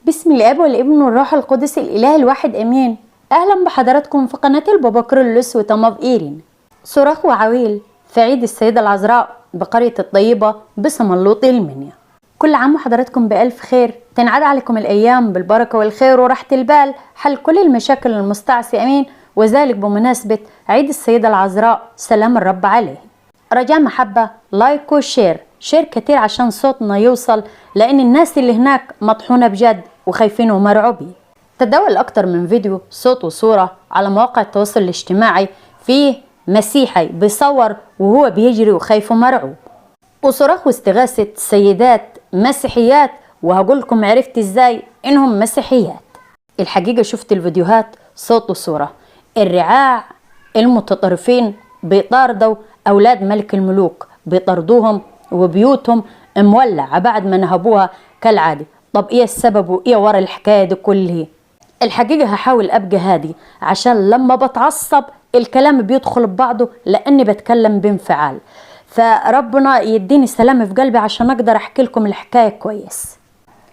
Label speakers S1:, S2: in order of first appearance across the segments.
S1: بسم الاب والابن والروح القدس الاله الواحد امين. اهلا بحضراتكم في قناة البابا كيرلس وتماف ايرين. صراخ وعويل في عيد السيدة العذراء بقرية الطيبة بسملوط المنيا. كل عام وحضراتكم بألف خير، تنعاد عليكم الأيام بالبركة والخير وراحة البال، حل كل المشاكل المستعصية أمين، وذلك بمناسبة عيد السيدة العذراء سلام الرب عليه. رجاء محبة، like و share، share كتير عشان صوتنا يوصل، لأن الناس اللي هناك مطحونة بجد وخايفين ومرعوبين. تداول أكتر من فيديو صوت وصورة على مواقع التواصل الاجتماعي فيه مسيحي بيصور وهو بيجري وخايف ومرعوب، وصراخ واستغاثة سيدات مسيحيات، وهقولكم عرفت ازاي انهم مسيحيات. الحقيقة شفت الفيديوهات صوت وصورة، الرعاع المتطرفين بيطاردوا أولاد ملك الملوك، بيطاردوهم وبيوتهم مولعة بعد ما نهبوها كالعادة. طب ايه السبب وايه ورا الحكاية دي كلها؟ الحقيقة هحاول ابقى هادي عشان لما بتعصب الكلام بيدخل ببعضه، لاني بتكلم بانفعال، فربنا يديني سلام في قلبي عشان اقدر احكي لكم الحكاية كويس.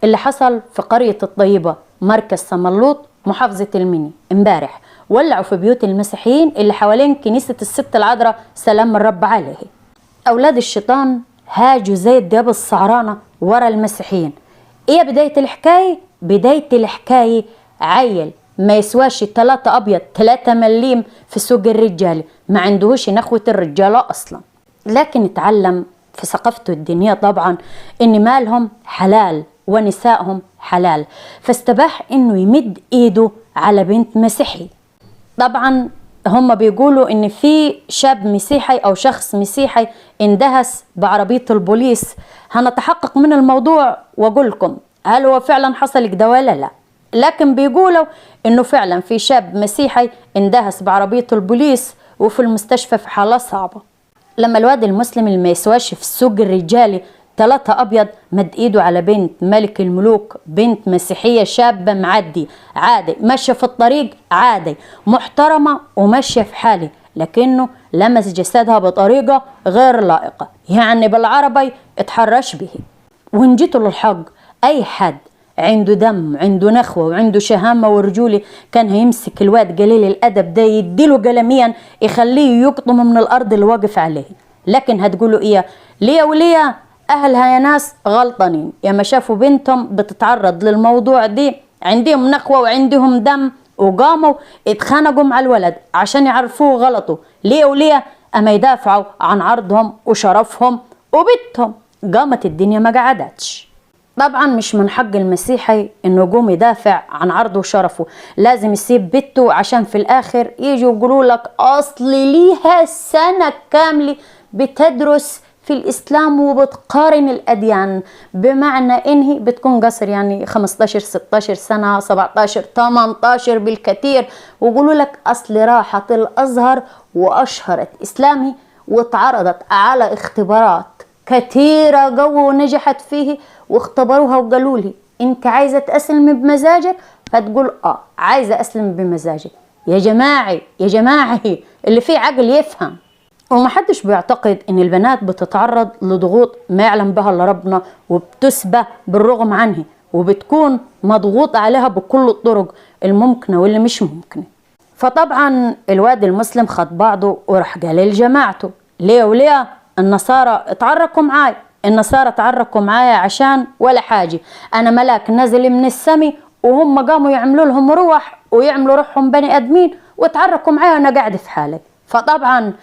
S1: اللي حصل في قرية الطيبة مركز سملوط محافظة المنيا امبارح، ولعوا في بيوت المسيحيين اللي حوالين كنيسة الست العذراء سلام الرب عليه. اولاد الشيطان هاجوا زي الدياب السعرانة ورا المسيحيين. ايه بداية الحكاية؟ بداية الحكاية عيل ما يسواش 3 ابيض 3 مليم في سوق الرجال، ما عندهوش نخوة الرجالة اصلا، لكن اتعلم في ثقافته الدينية طبعا ان مالهم حلال ونسائهم حلال، فاستباح انه يمد ايده على بنت مسيحي. طبعا هم بيقولوا ان في شاب مسيحي او شخص مسيحي اندهس بعربية البوليس. هنتحقق من الموضوع واقول لكم هل هو فعلا حصل كده ولا لا، لكن بيقولوا انه فعلا في شاب مسيحي اندهس بعربية البوليس وفي المستشفى في حالة صعبة. لما الواد المسلم اللي ما يسواش في السوق الرجالي 3 ابيض مد ايده على بنت ملك الملوك، بنت مسيحية شابة معدي عادي، ماشية في الطريق عادي، محترمة وماشية في حالي، لكنه لمس جسدها بطريقة غير لائقة، يعني بالعربي اتحرش به. وإن جيتوا للحق، أي حد عنده دم عنده نخوة وعنده شهامة ورجولة كان هيمسك الواد قليل الأدب ده يديله قلميا يخليه يقطم من الأرض اللي واقف عليه. لكن هتقولوا إيه؟ ليه وليه؟ أهلها يا ناس غلطانين، يا ما شافوا بنتهم بتتعرض للموضوع دي عندهم نخوة وعندهم دم وقاموا اتخانقوا مع الولد عشان يعرفوه غلطه. ليه وليه؟ أما يدافعوا عن عرضهم وشرفهم وبنتهم. قامت الدنيا ما قعدتش. طبعا مش من حق المسيحي انه يقوم يدافع عن عرضه وشرفه، لازم يسيب بيته عشان في الاخر يجوا يقولوا لك اصل ليها سنة كاملة بتدرس في الاسلام وبتقارن الاديان، بمعنى انهي بتكون قصر يعني 15 16 سنة 17 18 بالكثير، ويقولوا لك اصل راحت الازهر واشهرت اسلامي واتعرضت على اختبارات كثيرة قوي ونجحت فيه، واختبروها وقالوا لي انت عايزة تأسلم بمزاجك؟ فتقول عايزة أسلم بمزاجي. يا جماعي يا جماعي اللي فيه عقل يفهم. ومحدش بيعتقد ان البنات بتتعرض لضغوط ما يعلم بها الا ربنا وبتسبى بالرغم عنه، وبتكون مضغوط عليها بكل الطرق الممكنة واللي مش ممكنة. فطبعا الواد المسلم خد بعضه وراح قال لجماعته ليه وليه النصارى اتعركوا معاي، النصارى اتعركوا معايا عشان ولا حاجة، أنا ملاك نزل من السمي وهم قاموا يعملوا لهم روح ويعملوا روحهم بني آدمين واتعركوا معايا وأنا قاعدة في حالي. فطبعا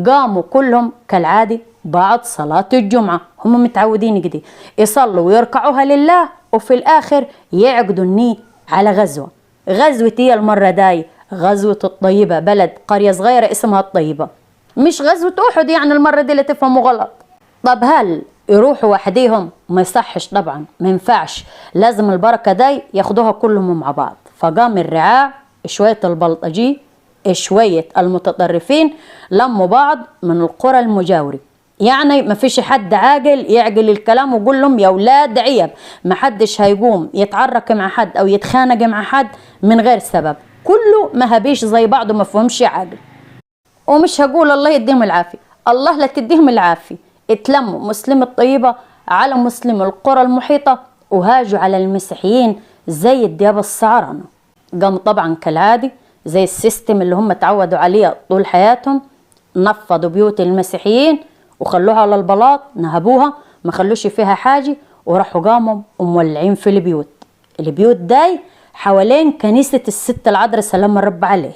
S1: قاموا كلهم كالعادة بعد صلاة الجمعة، هم متعودين كده يصلوا ويركعوها لله وفي الآخر يعقدوا النية على غزوة. غزوة هي المرة داي غزوة الطيبة، بلد قرية صغيرة اسمها الطيبة، مش غزوة أحد يعني المرة دي اللي تفهموا غلط. طب هل يروحوا وحديهم؟ ما يصحش طبعا، ما ينفعش، لازم البركة دي ياخدوها كلهم مع بعض. فقام الرعاع شوية البلطجي شوية المتطرفين لموا بعض من القرى المجاورة، يعني ما فيش حد عاقل يعقل الكلام ويقول لهم يا ولاد عيب، ما حدش هيقوم يتعرك مع حد أو يتخانق مع حد من غير سبب، كله ما هبيش زي بعضه ما فهمش عقل. ومش هقول الله يديهم العافية، الله لا تديهم العافية. اتلموا مسلم الطيبة على مسلم القرى المحيطة وهاجوا على المسيحيين زي الديابة السعرانة. قاموا طبعا كالعادي زي ال system اللي هم اتعودوا عليه طول حياتهم، نفضوا بيوت المسيحيين وخلوها على البلاط، نهبوها ما خلوش فيها حاجة، وراحوا قاموا ومولعين في البيوت. البيوت داي حوالين كنيسة الست العذراء سلام الرب عليه.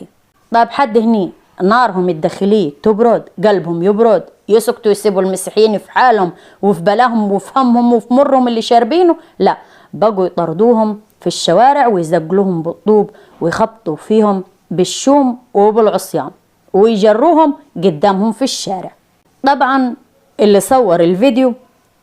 S1: طيب حد هني نارهم الداخلية تبرد، قلبهم يبرد، يسكتوا يسيبوا المسيحيين في حالهم وفي بلاهم وفي همهم وفي مرهم اللي شاربينه؟ لا، بقوا يطردوهم في الشوارع ويزقلوهم بالطوب ويخبطوا فيهم بالشوم وبالعصيان ويجروهم قدامهم في الشارع. طبعا اللي صور الفيديو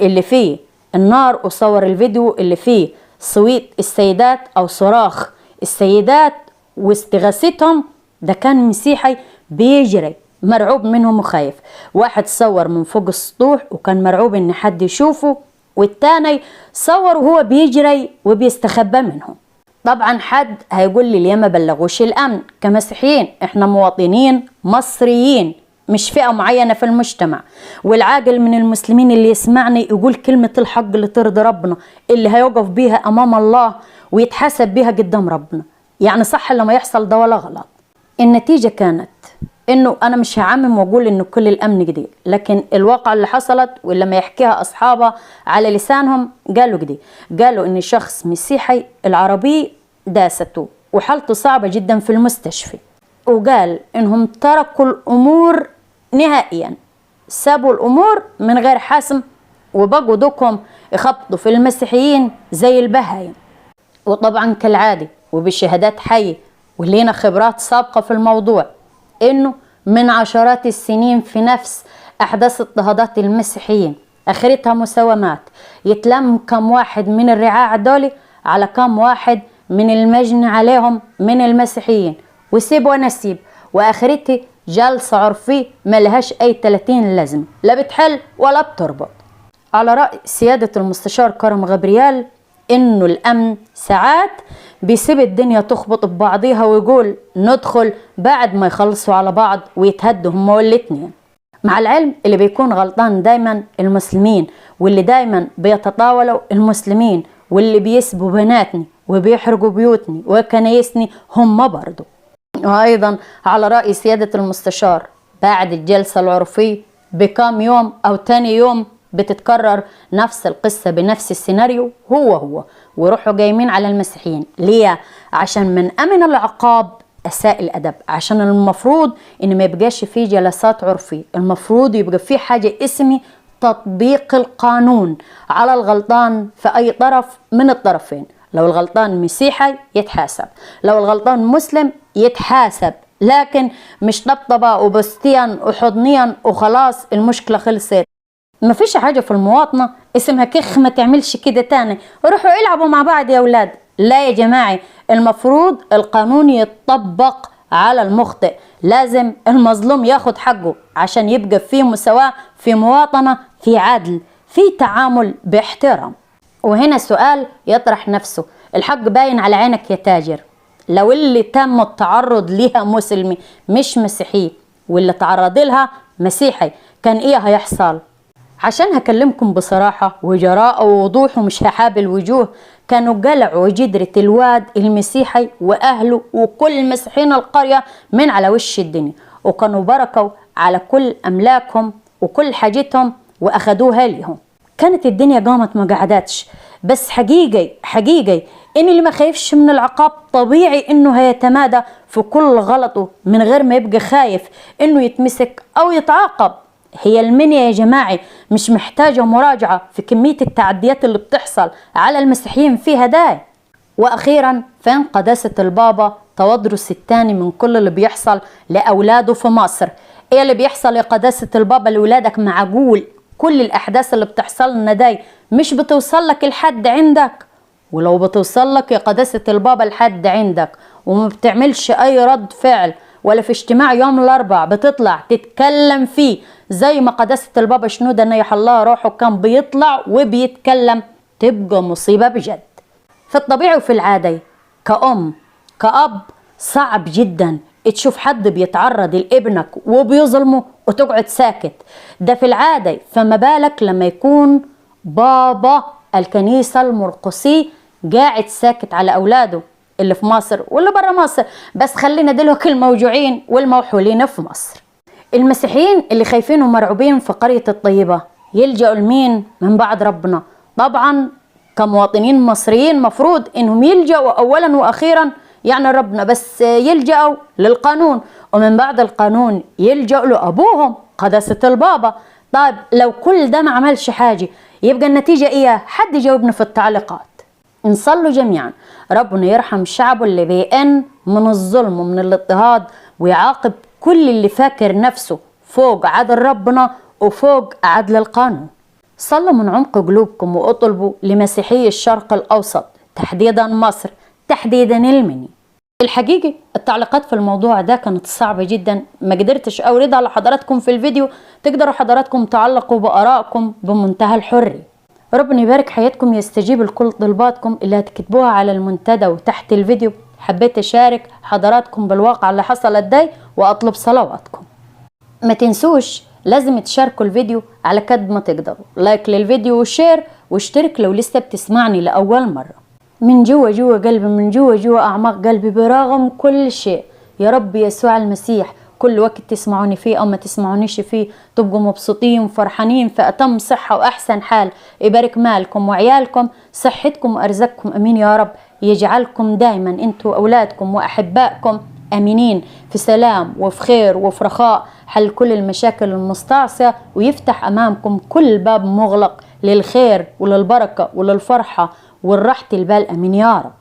S1: اللي فيه النار وصور الفيديو اللي فيه صويت السيدات أو صراخ السيدات واستغاثتهم، ده كان مسيحي بيجري مرعوب منهم وخايف. واحد صور من فوق السطوح وكان مرعوب ان حد يشوفه، والتاني صور وهو بيجري وبيستخبى منهم. طبعا حد هيقول لي ليه ما بلغوش الامن؟ كمسيحيين احنا مواطنين مصريين مش فئة معينة في المجتمع، والعاقل من المسلمين اللي يسمعني يقول كلمة الحق اللي ترضي ربنا، اللي هيوقف بيها امام الله ويتحاسب بيها قدام ربنا. يعني صح لما يحصل ده ولا غلط؟ النتيجة كانت انه انا مش هعمم واقول انه كل الامن جديد، لكن الواقع اللي حصلت واللي ما يحكيها اصحابها على لسانهم قالوا جديد، قالوا ان شخص مسيحي العربي داسته وحالته صعبة جدا في المستشفى، وقال انهم تركوا الامور نهائيا، سابوا الامور من غير حسم وبقوا دوكم يخبطوا في المسيحيين زي البهايم. وطبعا كالعادة وبشهادات حية ولينا خبرات سابقة في الموضوع، انه من عشرات السنين في نفس احداث اضطهادات المسيحيين اخرتها مساومات، يتلم كم واحد من الرعاع دول على كم واحد من المجني عليهم من المسيحيين وسيب ونسيب، واخرتها جلسة عرفية ملهاش اي 30 لازمة، لا بتحل ولا بتربط. على رأي سيادة المستشار كرم غبريال انه الامن ساعات بيسيب الدنيا تخبط ببعضيها ويقول ندخل بعد ما يخلصوا على بعض ويتهدوا هما والاتنين. مع العلم اللي بيكون غلطان دايما المسلمين، واللي دايما بيتطاولوا المسلمين، واللي بيسبوا بناتني وبيحرقوا بيوتني وكنايسني هم برضو. وايضا على رأي سيادة المستشار بعد الجلسة العرفية بكام يوم او تاني يوم بتتكرر نفس القصة بنفس السيناريو هو هو، ويروحوا جايمين على المسيحيين. ليه؟ عشان من أمن العقاب أساء الأدب، عشان المفروض إن ما يبقاش فيه جلسات عرفية، المفروض يبقى فيه حاجة اسمي تطبيق القانون على الغلطان في أي طرف من الطرفين. لو الغلطان مسيحي يتحاسب، لو الغلطان مسلم يتحاسب، لكن مش طبطبة وبستيا وحضنيا وخلاص المشكلة خلصت. ما فيش حاجة في المواطنة اسمها كخ ما تعملش كده تاني، روحوا العبوا مع بعض يا اولاد. لا يا جماعة، المفروض القانون يتطبق على المخطئ، لازم المظلوم ياخد حقه عشان يبقى في مساواة، في مواطنة، في عدل، في تعامل باحترام. وهنا سؤال يطرح نفسه، الحق باين على عينك يا تاجر، لو اللي تم التعرض لها مسلمي مش مسيحي واللي تعرض لها مسيحي كان ايه هيحصل؟ عشان هكلمكم بصراحة وجراءة ووضوح ومش هحابل وجوه، كانوا قلعوا جدرة الواد المسيحي وأهله وكل مسيحيين القرية من على وش الدنيا، وكانوا بركوا على كل أملاكهم وكل حاجتهم وأخدوها لهم. كانت الدنيا قامت ما قعدتش. بس حقيقي حقيقي إن اللي ما خايفش من العقاب طبيعي إنه هيتمادى في كل غلطه من غير ما يبقى خايف إنه يتمسك أو يتعاقب. هي المنيا يا جماعة مش محتاجة مراجعة في كمية التعديات اللي بتحصل على المسيحيين فيها ده. وأخيرا فين قداسة البابا تودرس الثاني من كل اللي بيحصل لأولاده في مصر؟ إيه اللي بيحصل يا قداسة البابا لأولادك؟ معقول كل الأحداث اللي بتحصل لنا دي مش بتوصل لك لحد عندك؟ ولو بتوصل لك يا قداسة البابا لحد عندك وما بتعملش أي رد فعل، ولا في اجتماع يوم الأربع بتطلع تتكلم فيه زي ما قداسة البابا شنودة نيح الله روحه كان بيطلع وبيتكلم، تبقى مصيبة بجد. في الطبيعي وفي العادة كأم كأب صعب جدا تشوف حد بيتعرض لابنك وبيظلمه وتقعد ساكت، ده في العادة، فما بالك لما يكون بابا الكنيسة المرقسي قاعد ساكت على أولاده اللي في مصر واللي برا مصر، بس خلينا دلوقتي الموجوعين والموحولين في مصر. المسيحيين اللي خايفين ومرعوبين في قرية الطيبة يلجأوا لمين من بعد ربنا؟ طبعا كمواطنين مصريين مفروض انهم يلجأوا اولا واخيرا يعني ربنا، بس يلجأوا للقانون، ومن بعد القانون يلجأوا لأبوهم قداسة البابا. طيب لو كل ده ما عملش حاجة يبقى النتيجة ايه؟ حد يجاوبنا في التعليقات. نصلوا جميعا ربنا يرحم شعبه اللي بيئن من الظلم ومن الاضطهاد، ويعاقب كل اللي فاكر نفسه فوق عدل ربنا وفوق عدل القانون. صلوا من عمق قلوبكم واطلبوا لمسيحي الشرق الأوسط، تحديدا مصر، تحديدا المني. الحقيقة التعليقات في الموضوع ده كانت صعبة جدا، ما قدرتش أوردها لحضراتكم في الفيديو. تقدروا حضراتكم تعلقوا بآرائكم بمنتهى الحرية. ربنا يبارك حياتكم، يستجيب لكل طلباتكم اللي هتكتبوها على المنتدى وتحت الفيديو. حبيت أشارك حضراتكم بالواقع اللي حصلت دي وأطلب صلواتكم. ما تنسوش لازم تشاركوا الفيديو على قد ما تقدروا، like للفيديو و share، واشترك لو لسه بتسمعني لأول مرة. من جوا جوا قلبي، من جوا جوا أعماق قلبي، برغم كل شيء يا رب يسوع المسيح، كل وقت تسمعوني فيه أو ما تسمعونيش فيه تبقوا مبسوطين وفرحانين في أتم صحة وأحسن حال. يبارك مالكم وعيالكم، صحتكم وأرزاقكم، أمين يا رب. يجعلكم دايما انتوا وأولادكم وأحبائكم أمينين في سلام وفي خير وفي رخاء، حل كل المشاكل المستعصية، ويفتح أمامكم كل باب مغلق للخير وللبركة وللفرحة والراحة البال، أمين يا رب.